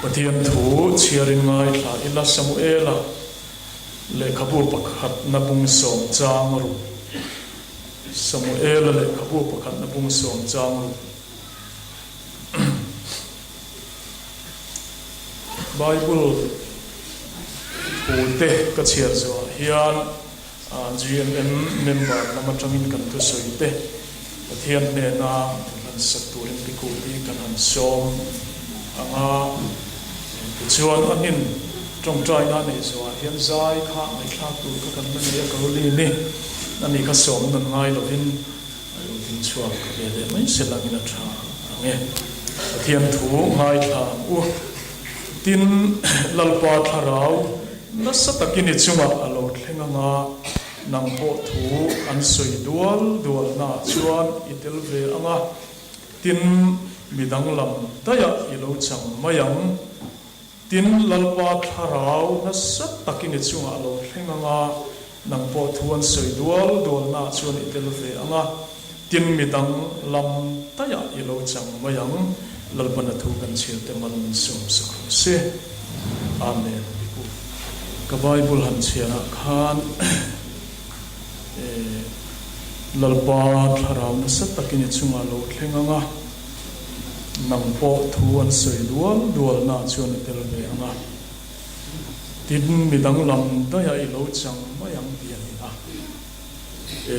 Pathian thu chhiarin ngaithla ila Samuela lehkhabu pakhatna bung sawm chang ruk Samuela lehkhabu pakhatna bung sawm chang ruk Bible thu te ka chhiar zawhah hian GMM member lam atangin kan thusawi te Pathian hnena inhlansak turin Pikut hi kan han sawm ang a, tichuan a hnin tawngtaina neih zawhah hian zai kha ngaihthlak tur kha kan la nei a, Caroline-i ani kha sawm nawn ngai lovin a lo ding chhuak ve leh mai se langin a tha ang e. Pathian thu ngaithla ang u. Tin, Lalpa thlarau nasa takin i chungah a lo thleng ang a, nang pawh thu an sawi dual dual naah chuan i tel ve ang a, tin, mi danglam daihah i lo chang mai ang. Tin, Lalpa thlarau nasa takin i chungah a lo thleng ang a, nang pawh thu an sawi dual dualnaah chuan i tel ve ang a, tin mi dang lam taiah i lo chang mai ang. Lalpana thu kan chhiar te mal min sawm sak rawh se. Amen. Ka Bible han chhiarah khan Lalpa thlarau nasa takin i chungah a lo thleng ang a, Nang pawh thu an sawi dual dual na chuan i tel ve ang a, tin mi danglam daih a i lo chang mai ang tih a ni a. E,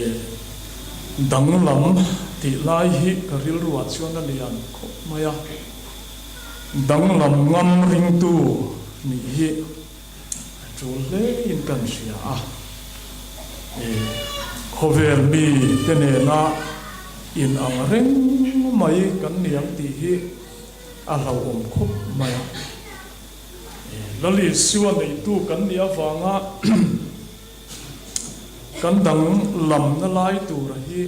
danglam tih lai hi ka rilruah chuan a lian khawp mai a, danglam ngam ringtu nih hi a tul hle in kan hria a, e khawvel mi te nena in ang reng mai kan ni ang tih hi a hlauhawm khawp mai a. E Lal Isua neitu kan nih avanga kan dang lamna lai tura hi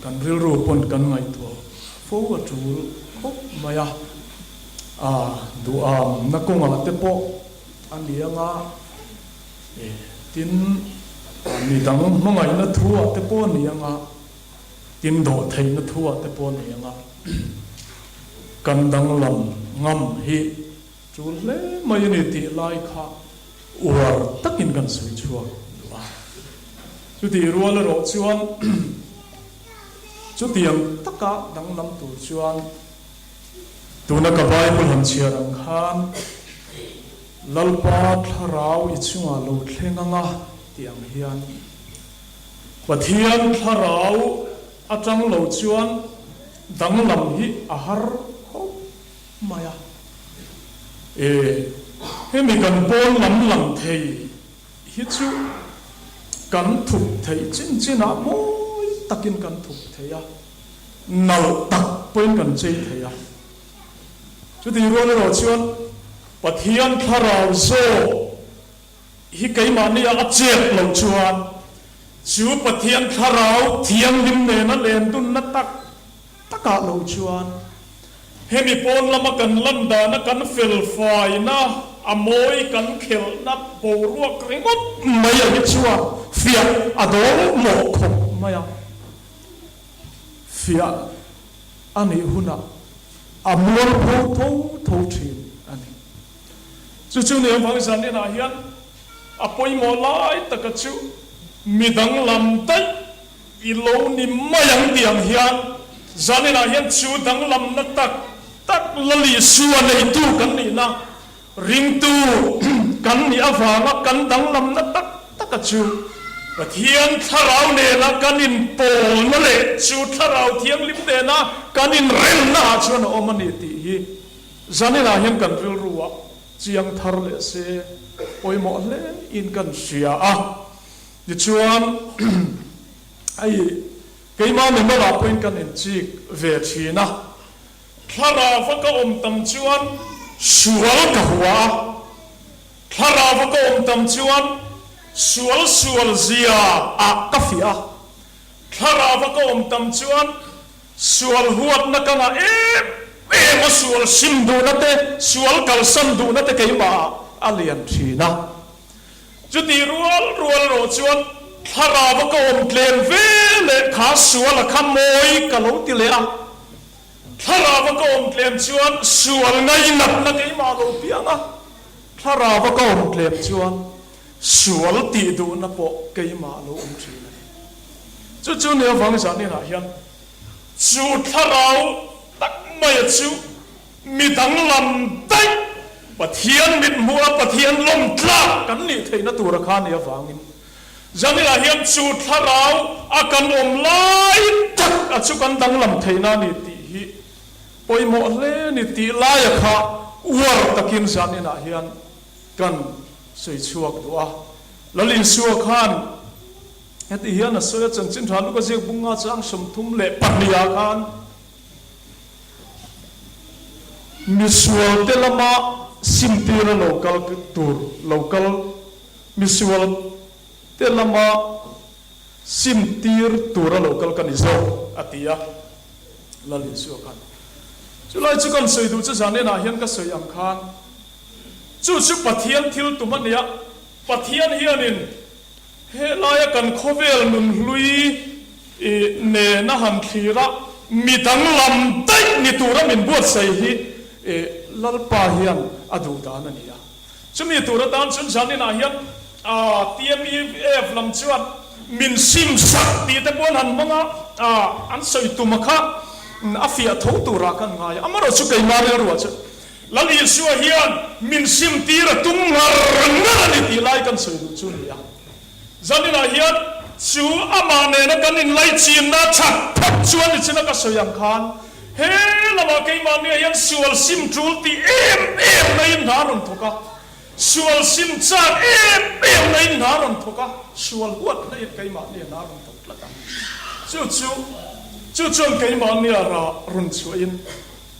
kan rilru pawn kan ngaihtuah fo a tul khawp mai a. A duham na kawngah te pawh a ni ang a, tin mi dang hmangaihna thu ah te pawh a ni ang a, tin dawhtheihna thu ah te pawh a ni ang a, kan danglam ngam hi tul hle mai a ni tih lai kha uar takin kan sawi chhuak duh a. Chutih rual erawh chuan chutiang taka danglam tur chuan Tuna ka Bible han chhiar ang khan, Lalpa thlarau i chungah lo thleng ang a tih ang hian, Pathian thlarau atang lo chuan danglam hi a har khawp mai a. E, hemi kan pawn lam lang thei hi chu kan thup theih chin chinah mawi takin kan thup thei a. Nalh tak pawhin kan chei thei a. Chutih rual erawh chuan Pathian thlarau zawk hi keimahnia a chet loh chuan chu Pathian thlarau thianghlim nena lendunna tak takah lo chuan hemi pawn lama kan lan dana kan felfaina a mawi kan khelhna boruak ringawt mai a hi chuan fiah a dawl mawh khawp mai a. Fiah a nih hunah a mualpho tho tho thin a ni. Chu chu nia vang zaninah hian a pawimawh lai taka chu mi danglam daih i lo ni mai ang tih ang hian zaninah hian chu danglamna tak tak Lalisua neitu kan nihna Ringtu kan nih avanga kan danglamna tak taka chu Pathian Thlarau nena kan inpawlna leh chu Thlarau Thianghlim nena kan inremna ah chuan a awm a ni tih hi zaninah hian kan rilruah chiang thar leh se pawimawh hle in kan hria a. Tichuan hei keimah mimal ah pawhin kan inchik ve thin a. Thlarauva ka awm tam chuan sual ka hua a, thlarauva ka awm tam chuan sual sual zia ah ka fiah a, thlarauva ka awm tam chuan sual huatna ka ngah em em a, sual sim duhna te, sual kalsan duhna te keimah ah a lian thin a. Chutih rual rual erawh chuan thlarauva ka awm tlem ve leh kha sual a kha mawi ka lo ti leh a. Thlarauva ka awm tlem chuan sual ngainatna keimah lo piang a, thlarauva ka awm tlem chuan sual tih duhna pawh keimah lo awm thin a ni. Chu chu ni avang zaninah hian chu thlarau tak maia chu mi danglam daih Pathian mithmuha Pathian lawmtlak kan nih theihna tura kha ni avangin Zaninah hian chu thlarau a kan awm lai tak a chu kan danglam theihna a ni tih hi pawimawh hle a ni tih laia kha uar takin zaninah hian kan sawi chhuak duh a. Lal Isua khan heti hian a sawi a, Chanchin Tha Luka ziak bunga chang 32 ah khan, Misualte lama simtira lo kal tur lo kal Misual te lama sim tir tura lo kal ka ni zawk, a ti a. Lal Isua khan, Chulai chu kan sawi duh chu zan enah hian ka sawi ang khan, chu chu Pathian thil tum a nia, Pathian hianin helaia kan khawvel nunhlui nena han thlir a, mi danglam daih ni tura min buatsaih hi Lalpa hian a duh dan a ni a. Chumi tur atan chuan zaninah hian TMEF lam chuan min sim sak tih te pawh an han hmang a, an sawi tuma kha a fiah tho turah khan ngai a. Amaherawhchu chu keimah rilruah chuan Lal Isua hian min sim tir a tum ngar ngar a ni tih lai kan sawi duh chu a ni a. Zaninah hian chu amah nena kan inlaichinna that phawt chuan nichina ka sawi ang khan he lamah keimahniah hian sual sim tul tih em em naiin hna a rawn thawk a, sual sim chak em em naiin hna a rawn thawk a, sual huat naiin keimahniah hna a rawn thawk tlat a. Chu chu chu chuan keimahniah rah rawn chhuahin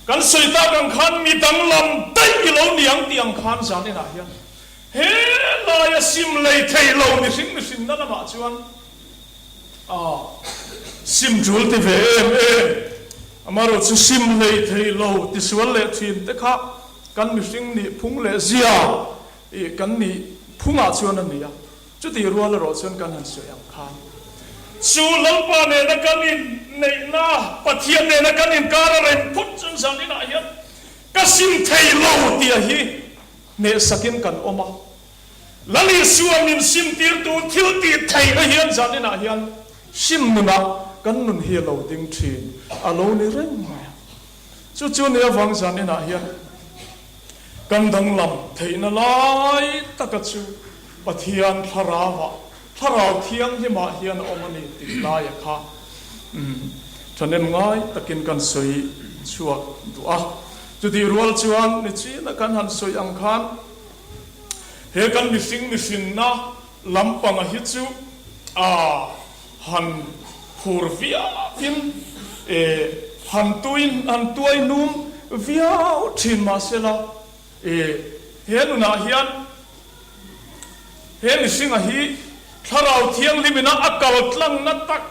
kan sawi tak ang khan mi danglam daih i lo ni ang tih ang khan zaninah hian He laia sim lei thei lo mihring mihrinna lamah chuan a sim tul ti ve em em. Amaherawh chu sim lei thei lo tisual leh thin te kha kan mihring nih phung leh zia ih kan nih phungah chuan a ni a. Chutih rual erawh chuan kan han sawi ang khan chu Lalpa nena kan inneihna, Pathian nena kan inkar a rem phut chuan zaninah hian ka sim thei lo tih a hi Hnehsakin kan awm a, Lal Isua min simtirtu thil tih theihna hian zaninah hian hrim nunah kan nun hi a lo ding thin a lo ni reng mai a. Chu chu ni avang zaninah hian kan danglam theihna lai taka chu Pathian thlarauah, Thlarau Thianghlimah hian a awm a ni tih laia kha thahnem ngai takin kan sawi chhuak duh a. Chutih rual chuan nichina kan han sawi ang khan he kan mihring mihrinna lampanga hi chu a han phur viauin han han tuai hnum viau thin mahsela he nunah hian he mihringa hi Thlarau Thianghlimina a kal tlangna tak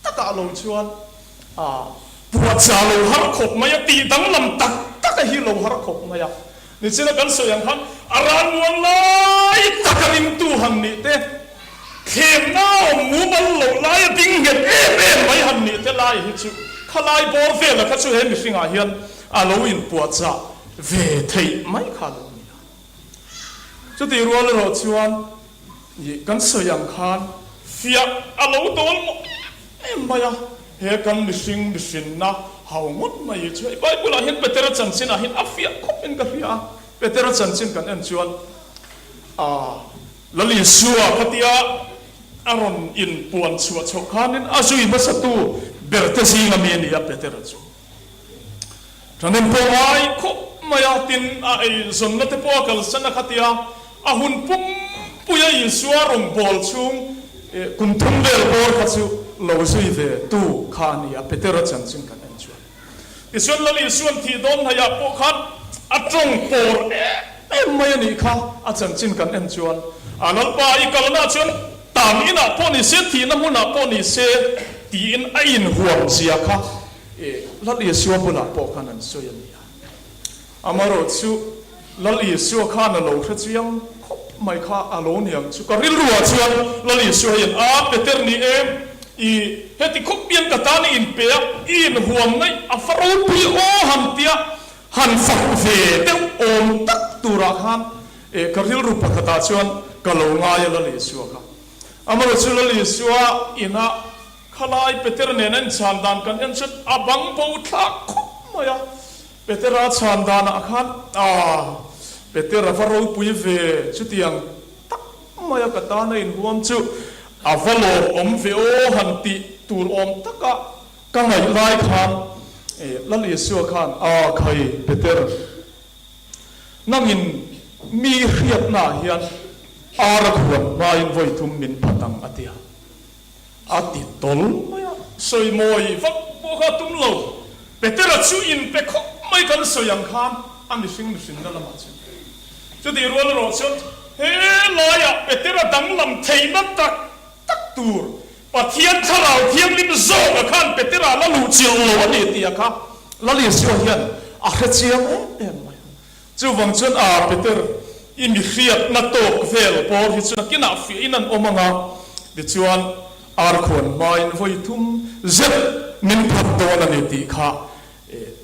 takah lo chuan a puahchah lo har khawp mai a, tih danglam tak tak a hi lo har khawp mai a. Nichina kan sawi ang khan a ralmuan lai taka ringtu han nih te, thlemna awm mumal loh laia ding nghet em em mai han nih te lai hi chu khalai bawr vela kha chu he mihringah hian a lo inpuahchah ve theih mai kha a lo ni a. Chutih rual erawh chuan Ih, kan sawi ang khan fiah a lo dawl mawh em em mai a, he kan mihring mihrinna hau ngawt mai hi chu hei Bible ah hian Petera chanchin ah hian a fiah khawp in ka hria a, Petera chanchin kan en chuan ah Lal Isua khatia a rawn in puan chhuah chhoh khanin a zui hmasatu berte zinga mi a ni a Petera chu. Thahnem pawh ngai khawp mai a, tin a ei zawnna te pawh a kalsan a khatia a hun pumpuia Isua rawngbâwl chhung kum thum vel bâwr kha chu lo zui ve tu kha a ni a, Petera chanchin kan en chuan. Tichuan Lal Isua'n thih dawn hnaihah pawh khan a tawng pawr em em mai a nih kha, a chanchin kan en chuan a Lalpa i kalnaah chuan tan inah pawh ni se, thihna hmunah pawh ni se tiin a inhuam zia kha E, Lal Isua bulah pawh khan an sawi a nia. Amaherawh chu Lal Isua khan a lo hre chiang khawp mai kha a lo ni ang chu. Ka rilruah chuan Lal Isua hian, A, Peter ni e, I heti khawp hian ka tan i inpe a, i inhuam ngaih a va ropui aw han tia han fak ve deuh awm tak turah khan eh ka rilru pakhatah chuan ka lo ngai a Lal Isua kha. Amaherawhchu Lal Isua ina khalai Peter nen a inchhan dan kan en chuan a bang bo thlak khawp mai a. Petera chhan danah khan ah Peter a va ropui ve chutiang tak maia ka tan a inhuam chu a va lawmawm ve aw han tih tur awm taka ka ngaih lai khan Lal Isua khan ah khai Peter nangin mi hriatnaah hian ar a khuan hmain vawi thum min phat ang a ti a. A ti tawl mai a. Sawi mawi vak pawh kha a tum lo. Petera chu in pe khawp mai kan sawi ang khan a mihring mihrinna lamah chuan. Chutih rual erawh chuan he laiah Petera danglam theihna tak tak tur Pathian Thlarau Thianghlim zawka khan Petera la luh chilh lo a ni tih a kha Lal Isua hian a hre chiang em em mai a. Chuvang chuan a Peter, i mi hriatna tawk vel pawr hi chu nakinah fiahin an awm ang a, tichuan arkhuan hmain vawi thum zet min phat dawn a ni tih kha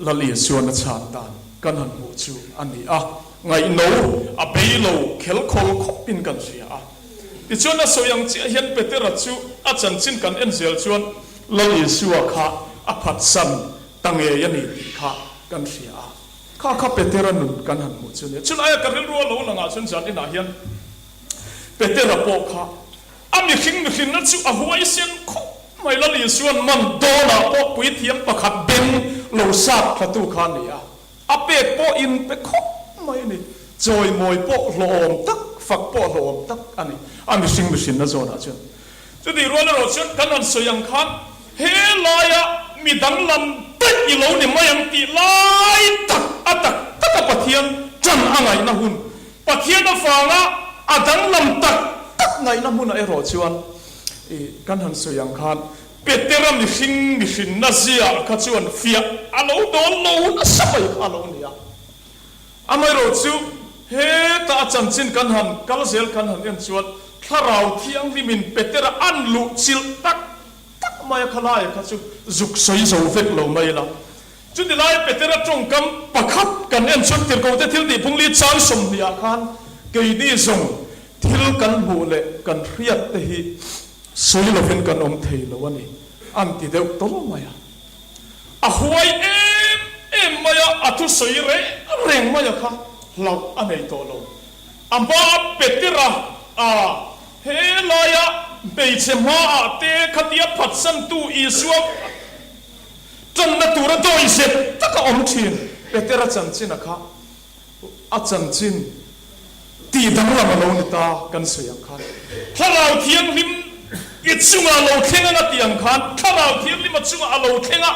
Lal Isuan a chhan dan kan han hmuh chu a ni a, ngaihno a bei lo khel khawl khawpin kan hria a. Tichuan a sawi ang chiah hian Petera chu a chanchin kan en zel chuan Lal Isua kha a phatsan ta ngei a ni tih kha kan hria a. Kha kha Petera nun kan han hmuh chu nia. Chulaia ka rilru a lo langah chuan zan inah hian Petera pawh kha a mihring mihrinna chu a huaisen khawp mai. Lal Isuan man dawnah pawh puithiam pakhat beng lo sat thlatu kha a ni a. A pek pawh in pe khawp mai a ni. Chawimawi pawh hlawhawm tak, fak pawh hlawhawm tak a ni a mihring mihrinna zawnah chuan. Chutih rual erawh chuan kan han sawi ang khan he laia mi danglam daih i lo ni mai ang tih lai tak a tak taka Pathian tan a ngaihna hun, Pathian avanga a danglam tak tak ngaihna hmunah erawh chuan i kan han sawi ang khan Petera mihring mihrinna zia kha chuan fiah a lo dawn lo nasa mai kha a lo ni a. Amaherawh chu, heta a chanchin kan han kal zel kan han en chuan Thlarau Thianghlimin Petera an luh chilh tak tak mai a, khalaia kha chu zuk sawi zo vek lo mai la. Chuti lai Petera tawngkam pakhat kan en chuan Tirhkohte thil tih phung li chang 20 ah khan keini zawng thil kan hmuh leh kan hriat te hi sawi lovin kan awm thei lo a ni an ti deuh tawlh mai a. A huai em em mai a, a thusawi reng reng mai a kha hlauh a nei tawh lo. A hma Petera a he laia hmeichhe hmaah te khatia phatsantu Isua tanna tura dawihzep taka awm thin Petera chanchin a kha A chanchin tih danglam a lo ni ta kan sawi ang khan Thlarau Thianghlim i chungah a lo thleng ang a tih ang khan Thlarau Thianghlim a chungah a lo thleng a,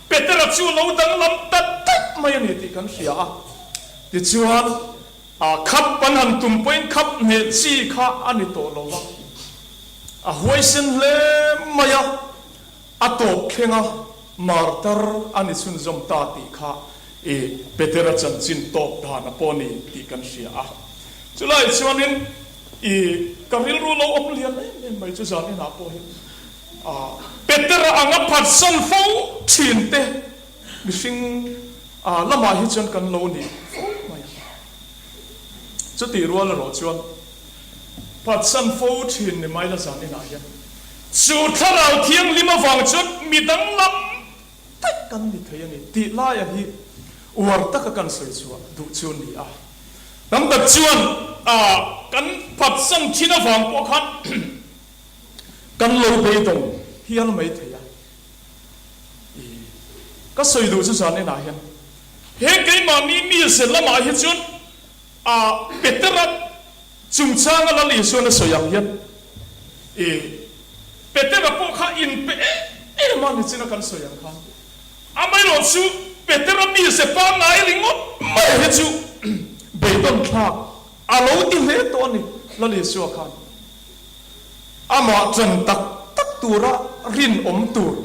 Petera chu a lo danglam ta daih mai a ni tih kan hria a. Tichuan, a khap an han tum pawhin khap hneh chi kha a ni tawh lo va, a huaisen hle mai a. A tawp thlenga martar a ni chhunzawm ta tih kha i Petera chanchin tawp dan a pawh ni tih kan hria a. Chulai chuanin i ka rilru lo awm lian em em mai chu zan inah pawh hian a Petera anga phatsan fo thin te mihring a lamah hi chuan kan lo ni fo mai a. Chutih rual erawh chuan phatsan fo thin ni mai la zan inah hian Chu Thlarau Thianghlim avang chuan mi danglam daih kan ni thei a ni tih laia hi uar taka kan sawi chhuah duh chu a ni a. Tam tak chuan kan phatsan thin avang pawh khan kan lo beidawng hial mai thei a. Ka sawi duh chu zan enah hian he keimahni mize lamah hi chuan Petera Chungchanga Lal Isuan a sawi ang hian i Petera pawh kha inpe em em a nichin a kan sawi ang khan amaherawh chu Petera mize pangngai ringawt mai hi chu beidawn thlak a lo ti hle tawh a ni Lal Isua khan amah ṭan tak tak tura rinawm tur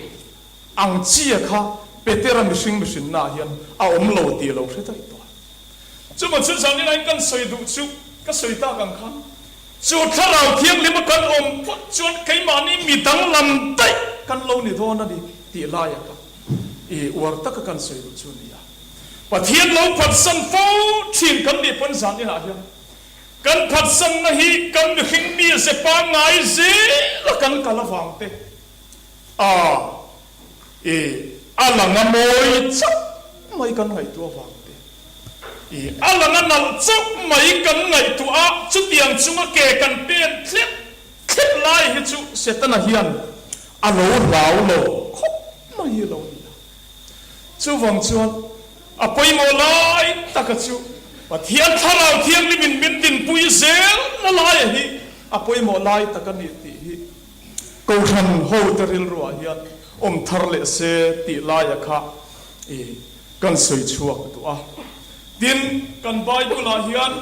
ang chia kha Petera mihring mihrinnaah hian a awm lo tih a lo hre daih tawh a. Chuma chu zan ila in kan sawi duh chu ka sawi tak ang khan chu Thlarau Thianghlim a kan awm phawt chuan keimahni mi danglam daih kan lo ni dawn a ni tih laia ka i uar taka kan sawi duh chu a ni a. Pathian lo phatsan fo thin kan nih pawn zan inah hian kan phatsanna hi kan mihring mi ze pangngai zela kan kal avang te a i a lang a mawi chauh mai kan ngaihtuah avang te i a lang a nalh chauh mai kan ngaihtuah a, chutiang chunga ke kan pen thlep thlep lai hi chu Setana hian a lo hlau lo khawp mai hi lo ni a. Chuvang chuan a pawimawh lai taka chu Pathian Thlarau Thianghlimin min dinpui zel na laia hi a pawimawh lai tak a ni tih hi Kohhran hote rilruah hian awm thar leh se tih laia kha i kan sawi chhuak duh a. Tin, kan Bible-ah hian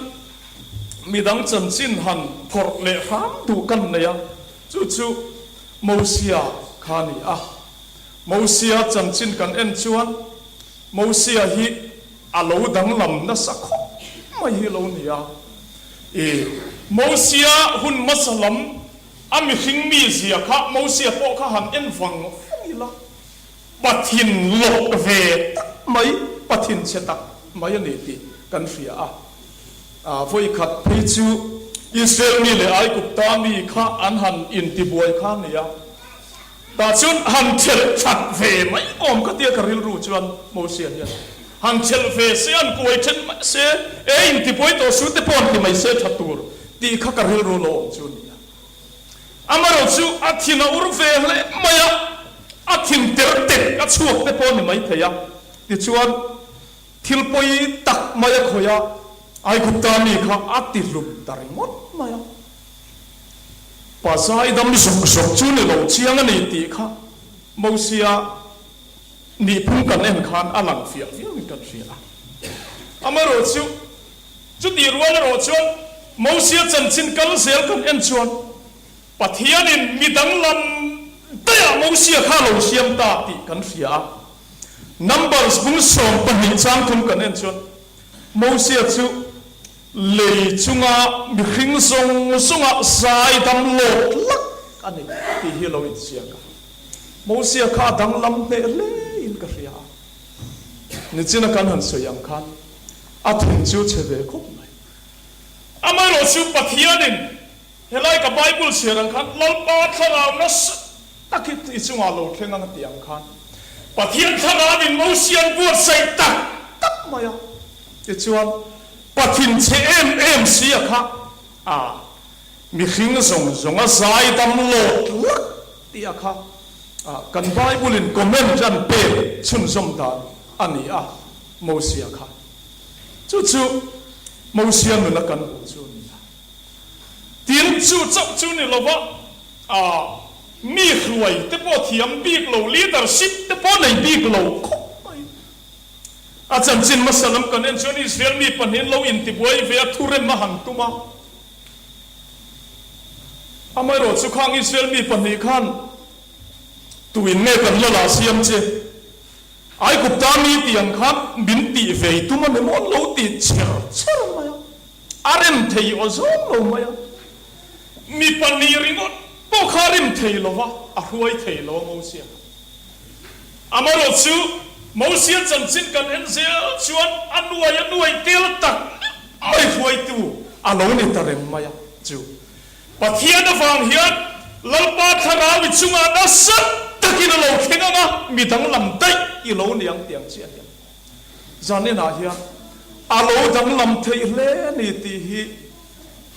midang chanchin han phawrh leh hram duh kan nei a, chu chu Mosia kha a ni a. Mosia chanchin kan en chuan Mosia hi a lo danglam nasa khawp mai hi lo ni a. I Mosia hun hmasa lam A mihring mizia kha Mosia pawh kha han en vang vang ila, Pathin lawk ve tak mai, Pathin chhe tak mai a ni tih kan hria a. Vawikhat phei chu Israel mi leh Aigupta mi kha an han intibuai kha a ni a, tah chuan han thelh that ve mai awm ka tia ka rilru chuan Mosia hian han thelh ve se, han kuai then mai se, e intibuai tawh su te pawh han ti mai se tha tur tih kha ka rilru lo awm chu a ni a. Amaherawh chu a thin a ur ve hle mai a, a thin ter tek a chhuak te pawh a ni mai thei a. Tichuan, thil pawi tak mai a khawih a, Aigupta mi kha a ti hlum ta ringawt mai a. Pa zaidam zawk zawk chu ni lo chiang a ni tih kha Mosia nihphung kan en khan a lang fiah viauin kan hria a. Amaherawh chu Chutih rual erawh chuan Mosia chanchin kal zel kan en chuan Pathianin mi danglam daihah Mosia kha a lo siam ta tih kan hria a. Numbers bung 12 chang thum kan en chuan Mosia chu lei chunga mihring zawng zawnga zaidam lawk lak a ni tih hi a lo inziak a. Mosia kha a danglam hneh hlein ka hria a. Nichina kan han sawi ang khan A thin chu chhe ve khawp mai. Amaherawh chu Pathianin helai ka Bible chhiar ang khan Lalpa thlarau nasa tak hi i chungah lo thleng ang a tih ang khan Pathian thlarauin Mosian buatsaih tak tak mai a. Tichuan Pathin chhe em em si a kha a mihring zawng zawng a zaidam lawt lak tih a kha kan Bible in comment an pek chhunzawm dan a ni a. Mosia kha. Chu chu Mosia nuna kan hmuh chu a ni a. Tin, chu chauh chu ni lova, ah, mi hruai te pawh thiam bik lo, leadership te pawh nei bik lo khawp mai. A chanchin hmasa lam kan en chuan Israel mi pahnihin lo intibuai ve a, thurem a han tum a. Amaherawh chu khang Israel mi pahnih khan tuin nge kan la lah siam che? Aigupta mi tih ang khan min tih ve tum a ni maw? An lo ti cher cher mai a, a rem thei aw zawng lo mai a. Mi pahnih ringawt pawh kha a rem thei lo va, a hruai thei lo a Mosia kha. Amaherawh chu Mosia chanchin kan en zel chuan a nuai a nuai tel tak mai hruaitu a lo ni ta reng mai a chu. Pathian avang hian Lalpa Thlarau i chungah nasa takin a lo thleng ang a, mi danglam daih i lo ni ang tih ang chiah hian zaninah hian a lo danglam theih hle a ni tih hi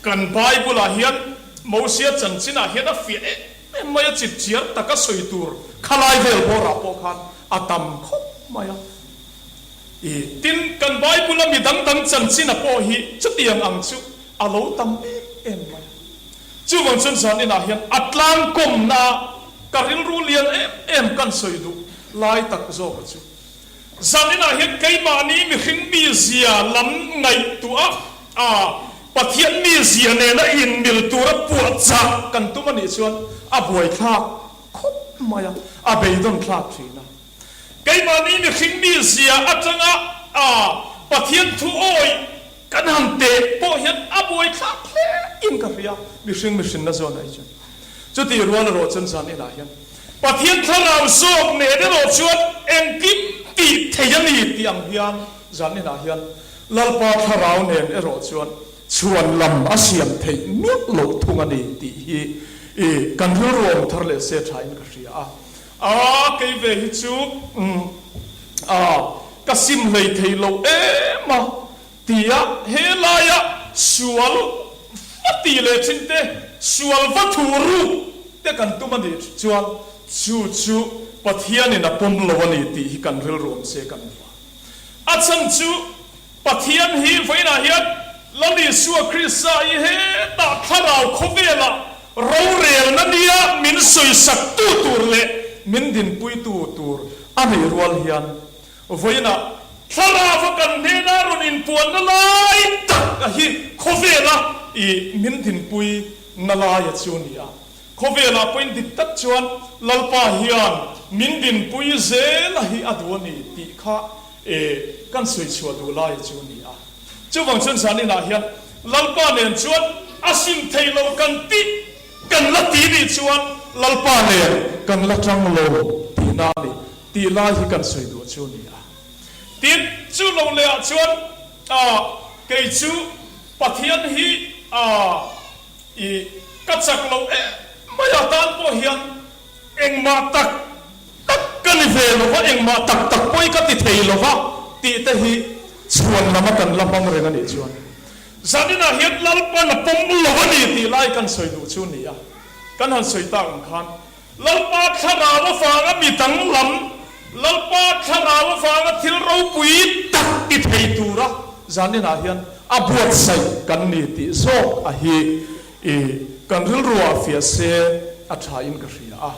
kan Bible-ah hian Mosia chanchinah hian a fiah em em mai a, chipchiar taka sawi tur khalai vel bawrah pawh khan a tam khawp mai a. I tin, kan Bible-a mi dang dang chanchina pawh hi chutiang ang chu a lo tam em em mai a. Chuvang chuan zan inah hian a tlangkawmna ka rilru lian em em kan sawi duh lai tak zawka chu zan inah hian keimahni mihring mizia lam ngaihtuah a, Pathian mizia nena inmil tura puahchah kan tum a nih chuan a buaithlak khawp mai a, a beidawnthlak thin a. Keimahni mihring mizia atanga a Pathian thu awi kan han teh pawh hian a buaithlak hle in ka hria, mihring mihrinna zawn ai chuan. Chutih rual erawh chuan zan inah hian. Pathian thlarau zawk nen erawh chuan engkim tih theih a ni tih ang hian zaninah hian Lalpa thlarau nen erawh chuan chhuan lam a siam theih miah loh thung a ni tih hi i kan rilru awm thar leh se thain ka hria a. A, kei ve hi chu umm a, ka sim hlei thei lo em a tia helaia sual va tih leh thin te, sual va thu ruk te kan tum a nih chuan chu chu Pathianin a pawm lo a ni tih hi kan rilru awm se kan duh a. A chhan chu Pathian hi vawiinah hian Lal Isua Krista hi hetah thlarau khawvelah rorelna nia min sawisaktu tur leh min dinpuitu tur a neih rual hian vawiinah thlarauva kan hnena rawn inpuanna lai tak a hi khawvela i min dinpui na laia chu a ni a. Khawvelah pawhin dik tak chuan Lalpa hian min dinpui zel a hi a duh a ni tih kha e kan sawi chhuah duh lai chu a ni a. Chuvang chuan zan inah hian Lalpa nen chuan a sim thei lo kan tih kan la ti nih chuan Lalpa nen kan la tang lo tihna a ni tih lai hi kan sawi duh chu a ni a. Tin, chu lo lehah chuan a kei chu Pathian hi a I ka chak lo em mai a tan pawh hian engmah tak tak ka ni ve lo va, engmah tak tak pawh hi ka ti thei lo va tih te hi chhuan lam a kan la hmang reng a nih chuan zaninah hian Lalpan a pawm lo a ni tih lai kan sawi duh chu ni a, kan han sawi tak ang khan Lalpa thlarau avanga mi danglam, Lalpa thlarau avanga thil ropui tak ti thei tura zaninah hian a buatsaih kan ni tih zawk a hi i kan rilruah fiah se a thain ka hria a.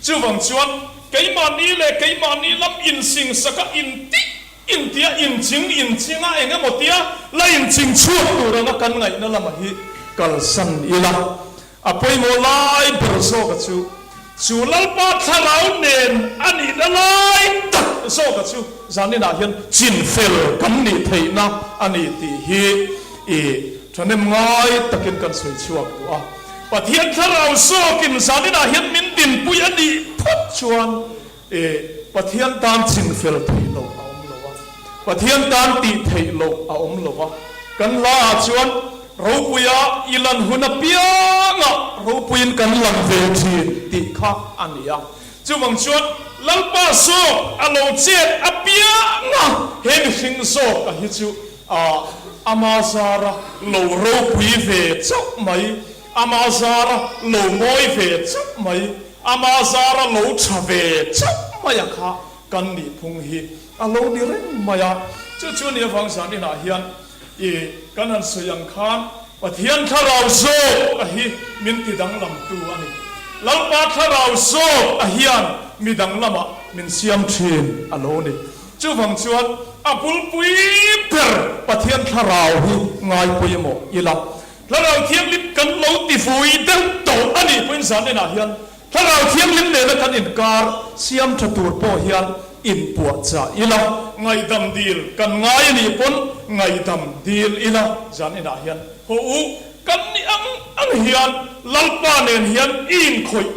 Chuvang chuan keimahni leh keimahni lam insingsak a intih intia inching inching a eng emaw tia la inching chhuak tur anga kan ngaihna lamah hi kalsan ila. A pawimawh lai ber zawka chu, chu Lalpa thlarau nen a nihna lai tak zawka chu zaninah hian chinfel kan nih theihna a ni tih hi i thahnem ngai takin kan sawi chhuak duh a. Pathian thlarau zawkin zaninah hian min dinpui a nih phawt chuan E, Pathian tan chinfel theih loh a awm lo a, Pathian tan tih theih loh a awm lo a, kan hla ah chuan ropuia i lan hun apiangah ropuiin kan lang ve thin tih kha a ni a. Chuvang chuan Lalpa zawk a lo chet apianga he mihring zawk a hi chu a ama zara lo ropui ve chauh mai, ama zara lo mawi ve chauh mai, Ama zara lo tha ve chauh mai a kha kan nih phung hi a lo ni reng mai a. Chu chu ni avang zan inah hian i kan han sawi ang khan Pathian thlarau zawk a hi min ti danglamtu a ni. Lalpa thlarau zawk a hian mi danglamah min siam thin a lo ni. Chuvang chuan a bulpui ber Pathian thlarau hi ngai pawimawh ila. Thlarau Thianghlim kan lo ti vui deuh tawh a nih pawhin zan enah hian Thlarau Thianghlim nena kan inkar siam tha tur pawh hian inpuahchah ila, ngaihdam dil kan ngai a nih pawn ngaihdam dil ila zan enah hian haw u kan nih ang ang hian Lalpa nen hian i inkhawih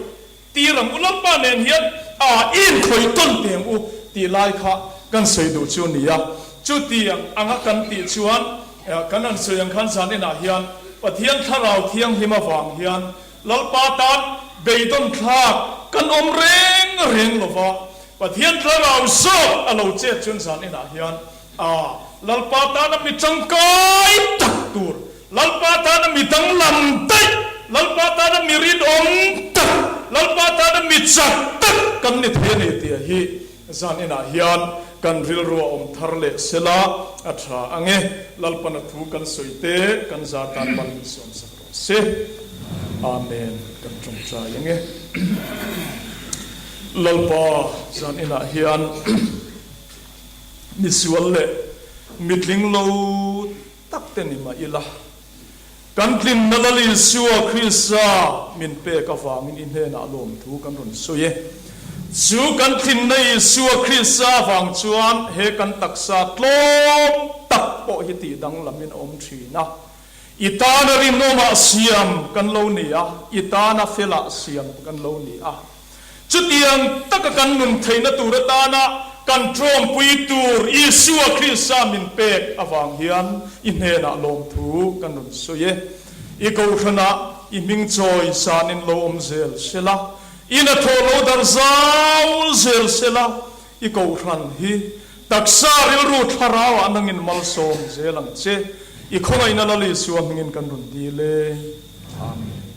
Tir ang u, Lalpa nen hian a i inkhawih tawn teh ang u tih lai kha kan sawi duh chu a ni a. Chutiang anga kan tih chuan kan han sawi ang khan zan enah hian Pathian Thlarau Thianghlim avang hian Lalpa tan beidawn thlak kan awm reng reng lo va, Pathian Thlarau zawk a lo chet chuan zan enah hian A, Lalpa tana mi tangkai tak tur, Lalpa tana mi danglam daih, Lalpa tana mi rinawm tak, Lalpa tana mi chak tak kan ni thei a ni tih hi zan inah hian kan rilru a awm thar leh sela a tha ang e. Lalpana thu kan sawi te kan za tan mal min sawm sak rawh se. Amen. Kan tawngtai ang e. Lalpa zan inah hian. Misual leh mitling lo tak te ni mah ila, kan tlinna Lal Isua Krista min pek avangin i hnenah lawmthu kan rawn sawi e. Chu kan tlinna Isua Krista avang chuan he kan taksa tlawm tak pawh hi tih danglamin a awm thin a. I tana rinawmah siam kan lo ni a, i tana felah siam kan lo ni a. Chutiang taka kan nun theihna tur atana kan ṭawmpui tur Isua Krista min pek avang hian i hnenah lawmthu kan rawn sawi e. I kohhranah i hming chawi sanin lo awm zel sela, i hnathawh lo darh zau zel sela, i kohhran hi taksa rilru thlarauah nangin malsawm zel ang che. I khawngaihna Lal Isua hmingin kan rawn dil e. Amen.